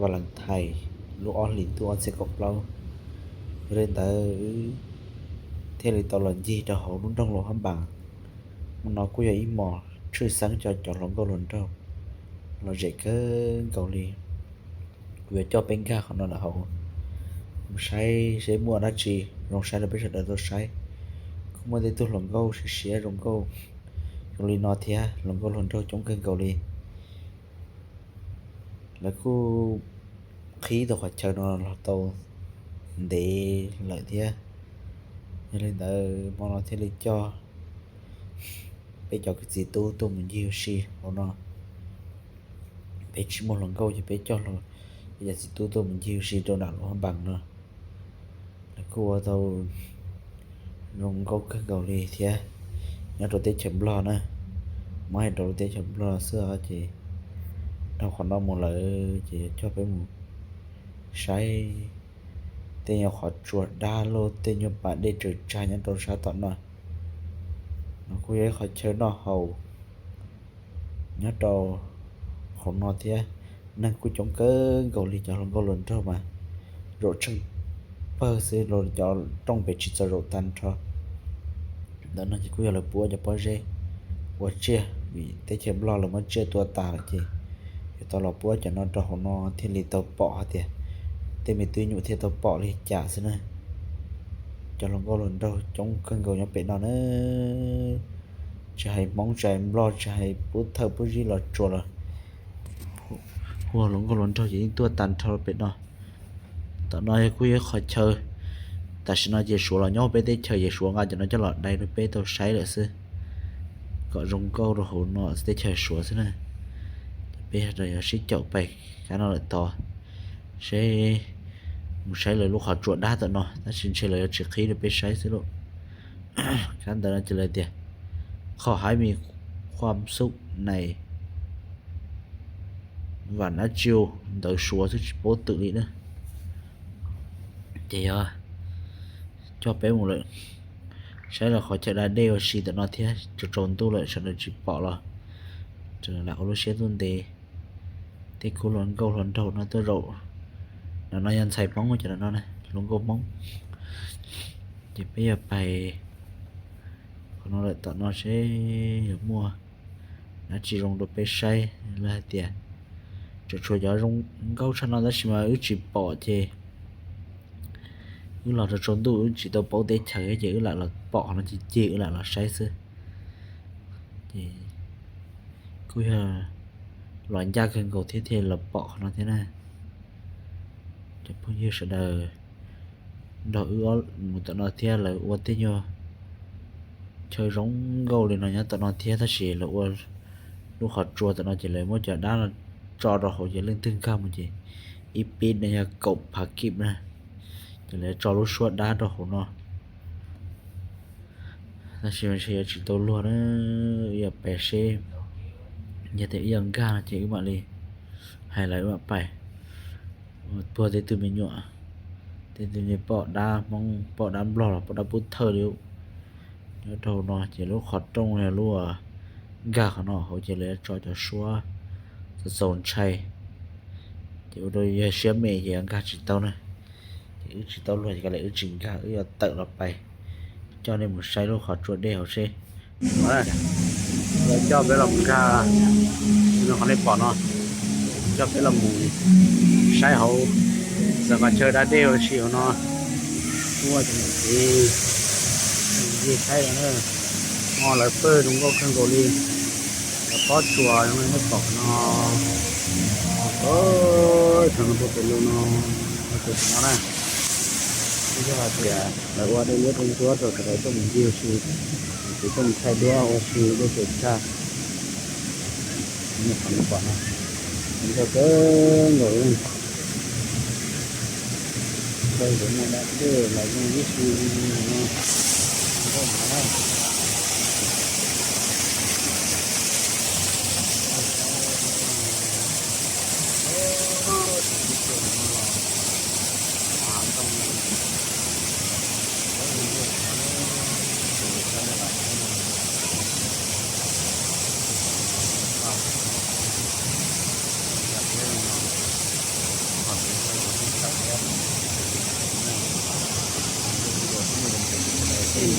Valentine lub ob hlis ntuj ob txhiab kaum plaub. Yog li ntawd thiaj li tau los ncig rau hauv lub nroog Luam Phab Npas. Hmo no kuj yog ib hmos tshwj xeeb rau cov hluas nkauj hluas nraug lom zem kawg nkaus li. Kuv yuav coj peb nkag qhov no lawm hauv, mus saib seb muaj dab tsi zoo saib rau peb sawv daws tau saib. Kuj muaj tej tug hluas nkauj siab siab zoo nkauj zoo li no thiab, hluas nkauj hluas nraug coob kawg nkaus li. Lawv kuj qhib tau qhov chaw no los tau ntev lawm thiab. Yog li ntawd hmo no thiaj li coj peb cov kwv txiv tub tuaj mus ncig ua si hauv no. Peb tsis muaj hluas nkauj ces peb coj peb cov txiv tub tuaj mus ncig ua si rau nram Luam Phab Npas no. Lawv kuj ua tau zoo nkauj kawg nkaus li thiab. Nyob rau teb chaws Nplog na, muab hais rau lub teb chaws Nplog xwb ces dhau qhov no mus lawm ces yuav coj peb mus saib tej nyuag qhov tsua dab loj, tej nyuag pas dej tsaws tsag nyob rau sab tom no. No kuj yog ib qhov chaw noj haus nyob rau hauv no thiab. Neeg kuj coob kawg nkaus li, cov hluas nkauj hluas nraug mas zaum tsheej pawg xwb, los cov rooj pem tsis txaus zaum tag nrho. Ntawm no ces kuj yog lawv puab cov pob zeb ua tsiaj, vim teb chaws Nplog lawv muab tsiaj tua tas lawm ces yuav tau los puab cov no rau hauv no thiaj li tau pom hais tias tej me tub nyuam thiaj tau pom li cas xwb na. Cov hluas nkauj hluas nraug coob kawg nkaus nyob pem no na. Tsis hais Hmoob, tsis hais Nplog, tsis hais Pub Thawj Pub Zib los tsuas los, hu hluas nkauj hluas nraug ces yeej tuaj tag nrho pem no. Tom no kuj yog qhov chaw, tam sim no ces Suav los nyob peb teb chaws ces Suav nqa cov no coj los dai rau peb tau saib lawm xwb, kom zoo nkauj rau hauv no teb chaws Suav xwb na. Ces peb yuav sib caum pais kab no lawm tod, seb mus saib lawv lub qhov tsua dab tom no, tab sis ntshe lawv yuav tsis qhib rau peb saib xwb lauj. Kab ntawv no ces lawv tias ข้าวหายมีความสุข ใน Vam Nab Tsiu, ntawv Suav xwb tsis paub twm li na. Ces yog coj peb mus lawm, saib lawv qhov chaw da dej ua si tom no thiab, tsaus tsaus ntuj lawm sawv daws tsis pom los, sawv daws lam ua lub siab tuaj ntev. Tej khub hluas nkauj hluas nraug no tuaj zaum, no no yog ntxhais Hmoob cov no na, hluas nkauj Hmoob. Ces peb yuav pais qhov no lawm tom no seb yuav muaj dab tsi zoo rau peb saib. Lawv hais tias tseem tshuav cov zoo nkauj tshaj no tab sis mas wb tsis pom ces wb los rau tsaus ntuj wb tsis tau paub teb chaws ces wb lam los pom qhov no ces cig wb lam los saib xwb. Ces kuj yog los ncaj kawg nkaus thiab thiaj los pom qhov no thiab na. Cov phooj ywg sawv daws nrog wb mus tom no thiab, lawv ua tej nyuag chaw zoo nkauj li no nyob tom no thiab, tab sis lawv ua lub qhov tsua tom no ces lawv muab cov dab no tso rau hauv ces leej twg nkag mus ces ib pib no yog kaum phav kib na, ces lawv tso lub suab dab rau hauv no. Tab sis mas ntshe yuav tsis tau luag na, wb yuav pais seb, yog tias wb yuav nkag no ces wb mam li hais lawv wb mam pais tuag tej tug me nyuam, tej tug me poj dab Hmoob poj dab Nplog los poj dab Pub Thawj li nyob rau hauv no ces lub qhov rooj yog lub nkag qhov no hauv ces lawv yuav tso cov suab txaus txaus ntshai, ces ua rau yog siab me ces yuav nkag tsis tau na. Ces wb tsis tau luag ces kav liam wb tsis nkag, wb yuav tawm los pais coj nej mus saib lub qhov tsua dej hauv seb. Yuav coj peb los mus nkag, qhov nej pom no, coj peb los mus saib hauv, txawm qhov chaw da dej ua si hauv no, muaj cov niam txiv ncig saib no, muaj lawv pawg zoo nkauj kawg nkaus li. Cov pob tsuas zoo li nej pom no, txog no puag pem lug no, puag pem no na. Twb yog hais tias lawv ua dej liab dej ntsuab rau sawv daws tuaj mus ncig ua si, ces tuaj mus thaij duab ua si dej tsaws tsag. Nej pom no, zoo nkauj kawg nkaus li. Chaw yuav muaj dab dej los zoo ib si no, zoo nkauj heev na.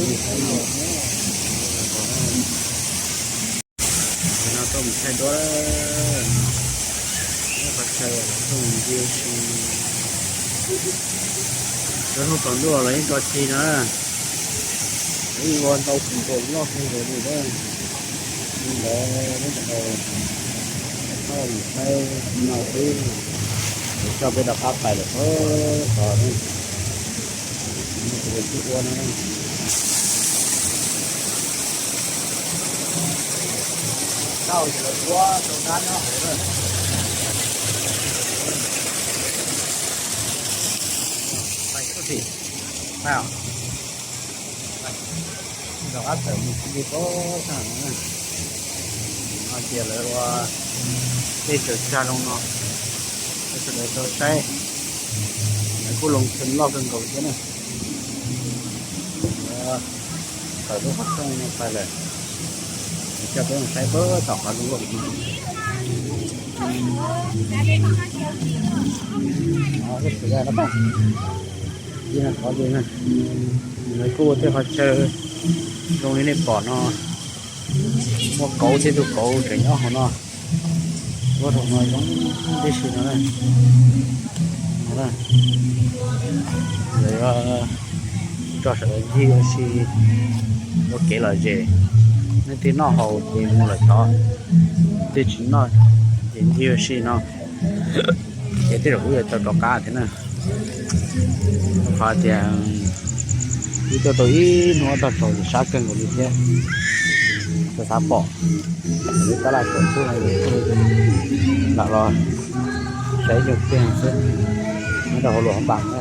No tuaj mus thaij duab, qhov chaw tuaj mus ncig ua si. Lawv hnub tsaus ntuj los yeej tso tseg no na. Yeej ua ntau tus nkaus loj kawg nkaus li na. Li ntawd lub sij hawm tau mus saib no xwb, es coj peb rov qab pais lawm tod. Tus twg ua no, tau ces lawv ua rau dab nyob hauv na. Pais, pais, rov qab tawm mus ncig pob tag no na. No ces lawv ua tej tsaws tsag zoo no, sawv daws tau saib, lawv kuj loo khw loj kawg nkaus thiab na. Tawm lub qhov rooj no pais lawm, coj peb mus saib puag tom qhov zoo nkauj. Lub sij hawm no, qhov no kuj ua tej qhov chaw zoo li nej pom no, muaj kauv thiab tus kauv tseem nyob hauv no. Lub rau no zoo tib si no na. Lawv tso sawv daws ncig ua si ua kev lom zem. Nej twg noj haus ces mus lawm tod, twg tsis noj ces ncig ua si no. Ces tej zaum kuj yuav tau rov qab thiab na. Rau qhov tias wb tuaj tau ib hnub toj tsaus sab kawg nkaus li thiab. Tau xav pom lub tab laj tsaus ntuj no, lam los saib ib co kiag xwb. Nyob rau hauv luam hauv npas na,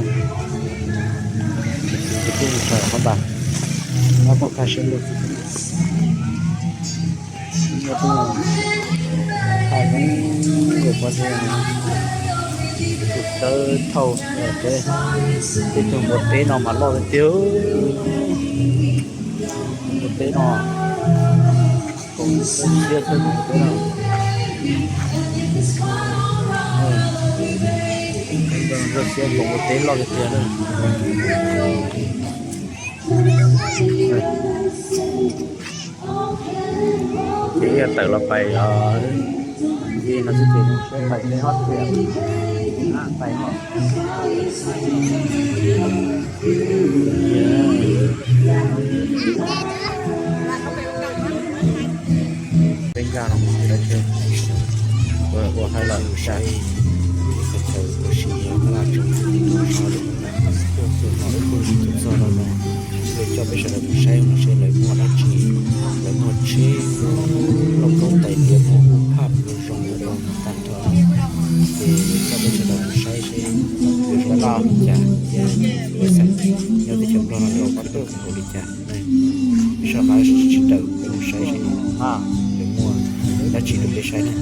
kuv twb mus txog hauv npas, nyob poob thaj siab lug. Nyob poob thaj zoo nkauj poob thiab, tus tawv thauj peb, tej tug npua teb no mas loj tiag tiag. Npua teb no, kaum tawm xiab tawm npua teb no. Ntawm xiab kaum npua teb loj tiag tiag na. Ces yog tawm los pais ncig no xwb ces zoo siab pais peb ob tiam pais os. Peb nkag los mus ua hais lawm saib qhov chaw ua si tab laj tseem so lawm na. Tus no wb kuj tsis txog no los, sib coj peb sawv daws mus saib no seb lawv muaj dab tsi, lawv muaj tsheb, lauj kaub tais diav muaj ub phaj zoo zoo tag nrho. Ces coj peb sawv daws mus saib seb yuav zoo nkauj li cas thiab peb xeem nyob teb chaws Nplog no yuav zoo nkauj li cas. Soj qab tsis tawm peb mus saib seb lawv muaj dab tsi rau peb saib na.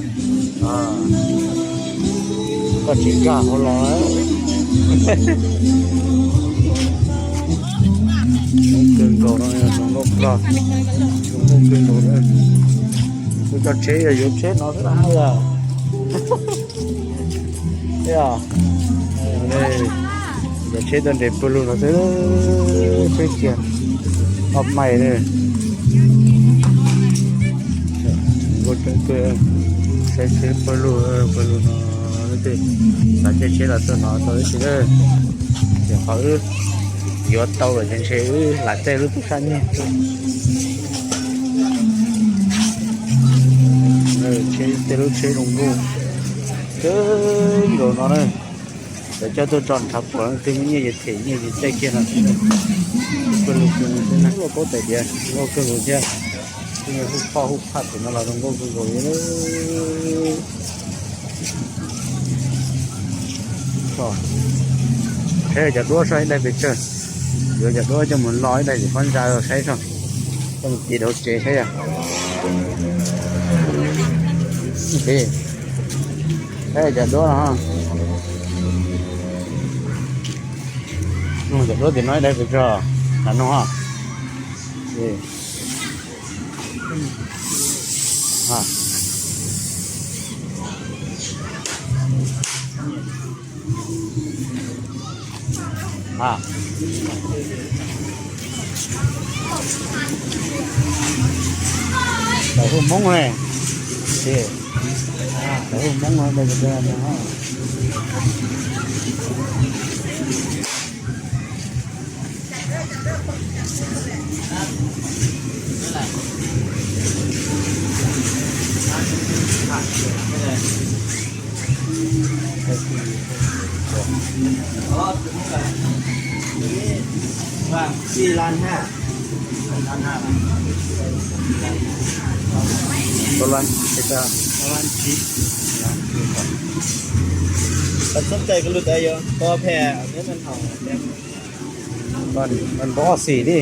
Koj tsis nkag hauv los. Zoo kawg nkaus no, zoo nkauj kawg, zoo nkauj kawg nkaus na. Kuv cov tsheb yog yuav tsheb no xwb na yog. Cov tsheb tuaj nres pawg lug no xwb, tsheb kiag ob mais na. Nkauj coob kawg, saib tsheb pawg lug, pawg lug no, xav caij tsheb los tuaj no tau ib si na. Ces qhov wb yuav tau lawm ces ntshe wb lam caij lub tub sab nyiag. Tsheb, tej lub tsheb zoo nkauj kawg nkaus no na. Lawv coj tuaj tso nrhav puas leej twg muaj nyiaj ces them nyiaj ces caij kiag no xwb. Pawg lug kawg nkaus xwb na, lauj kaub tais diav nkauj kawg nkaus thiab. Tej hu phoj hu phaj tim no los zoo nkauj kawg nkaus li. Saib cov duab saib ib daig pes tsawg, yuav cov duab coj mus lo ib daig ces pob ntsa saib saib, coj mus tis rau tsev saib yog. Saib cov duab no, cov duab tim no ib daig pes tsawg, lam nug. Tau hwj Hmoob ne, tau hwj Hmoob no. Tau lab, tau lab tsis. Txhob cai koj lub tais yog tau phem, neb me nhaum. Npau xim li.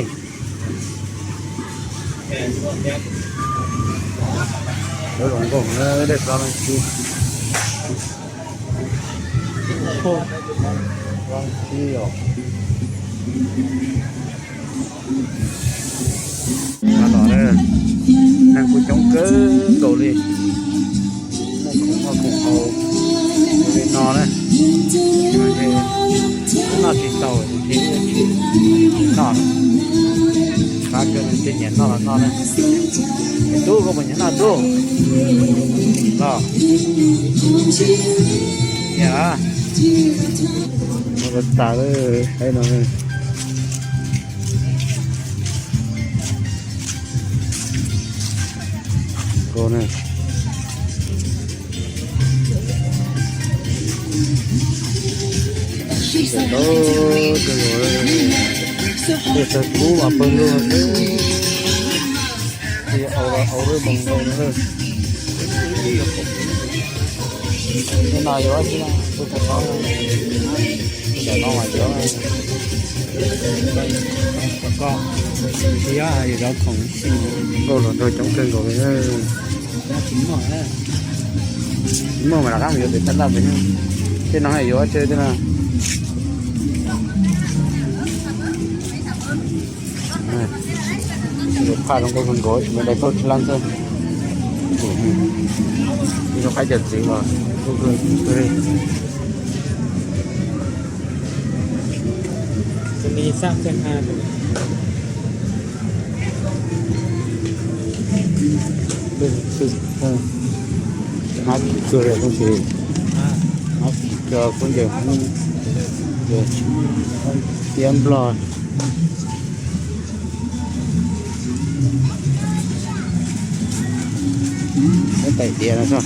Lub zoo nkauj dej txo lab tsis. Lab tsis os. Neeg kuj coob kawg nkaus li. Muaj khoom noj khoom haus li no na. Noj tsis tau ces tsis noj. Qab kawg, nyiam noj los noj na. Es tub, koj puas nyiam noj tub? Los, nyiam a. Ua tas lawm no. Koj ne, tau, tau kub mas pawg lug xwb. Ces au, au lub moos ntau no. Hnub no yuav tsis, hnub no mas yuav koj, tsis yog yuav khoom. Nkauj hluas nraug coob kawg nkaus li. Tsis muaj mas rov qab mus yuav pem tab laj pem. Tej no yuav tsis tej no. Phaj zoo nkauj kawg nkaus, tsis muaj dai koj tsis lab xwb. Ib lub qaib cov txiv los zoo kawg li. Hmab tsuag li, hmab tsuag kub ncaws, tiab nplog. Peb tais diav no tso.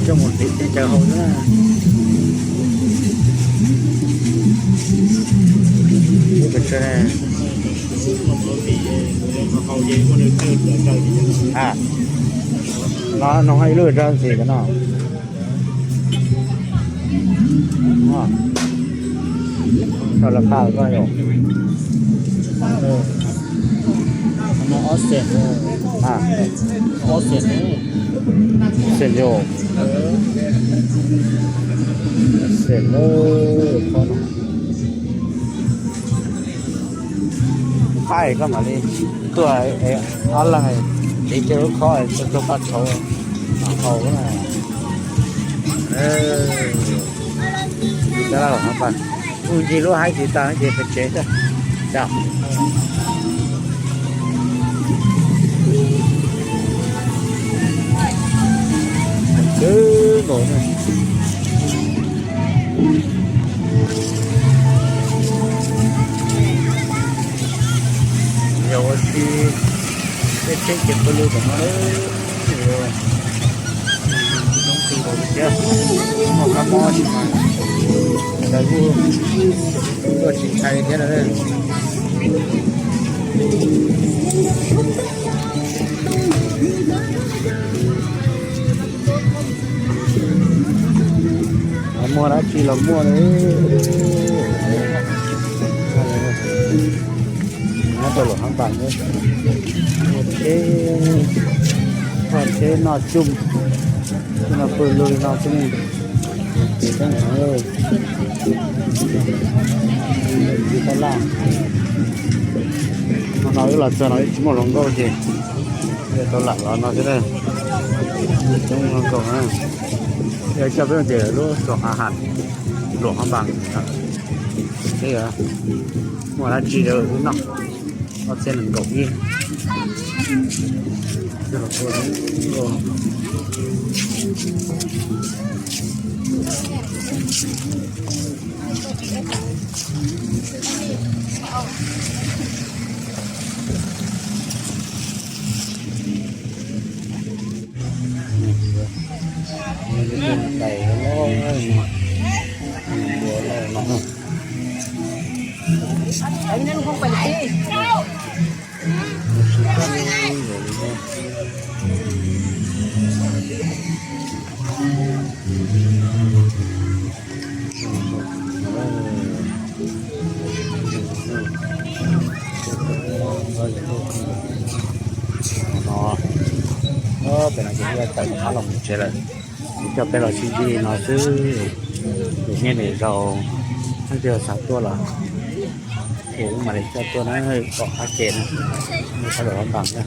Coj mus tiv tej caw hau xwb na. Lub pes tsawg ne? A, no noog ib lub tsawg ntxim no. Tau lawv qab koj yom. No ob xees, ob xees, xees yom, xees lawm. Qab koj mam li tuaj ob leeg, tiv kiag lub khob, tuaj paj tshauv hau na. Tab laj los no pas, kuj ncig lub haib tiv tas ces pem tsev xwb. Kawg nkaus na. Yog ua si, tej tsheb ces pw lug tom no. Zoo kawg nkaus li thiab, muaj kab mob tsis mas lawv kuj tuaj tsis ntshai thiab na. Muaj dab tsi los muaj li. Nyob rau lawm hab npas, muaj tsheb, tsheb noj tsuj, tsuj no pw lug li no xwb ne. Ces koj ntawd, tab laj, hmo no wb los txog no wb tsis muaj hluas nkauj ces tau lam los no xwb na. Coob hluas nkauj na. Yog coj peb mus ces lub xus hav ham, luam hav npas, peb muaj dab tsi rau wb noj. Ob txhiab nees nkaum ib. Tais loj, ua loj no. No, pem no ces wb tawm qab los mus tsev lawm. Ces coj peb los sib ntsib li no xwb. Tus niaj nim zaus leej twg xav tuaj los ces wb mam li coj tuaj na, tom qab ke na, sab lawm los npas na.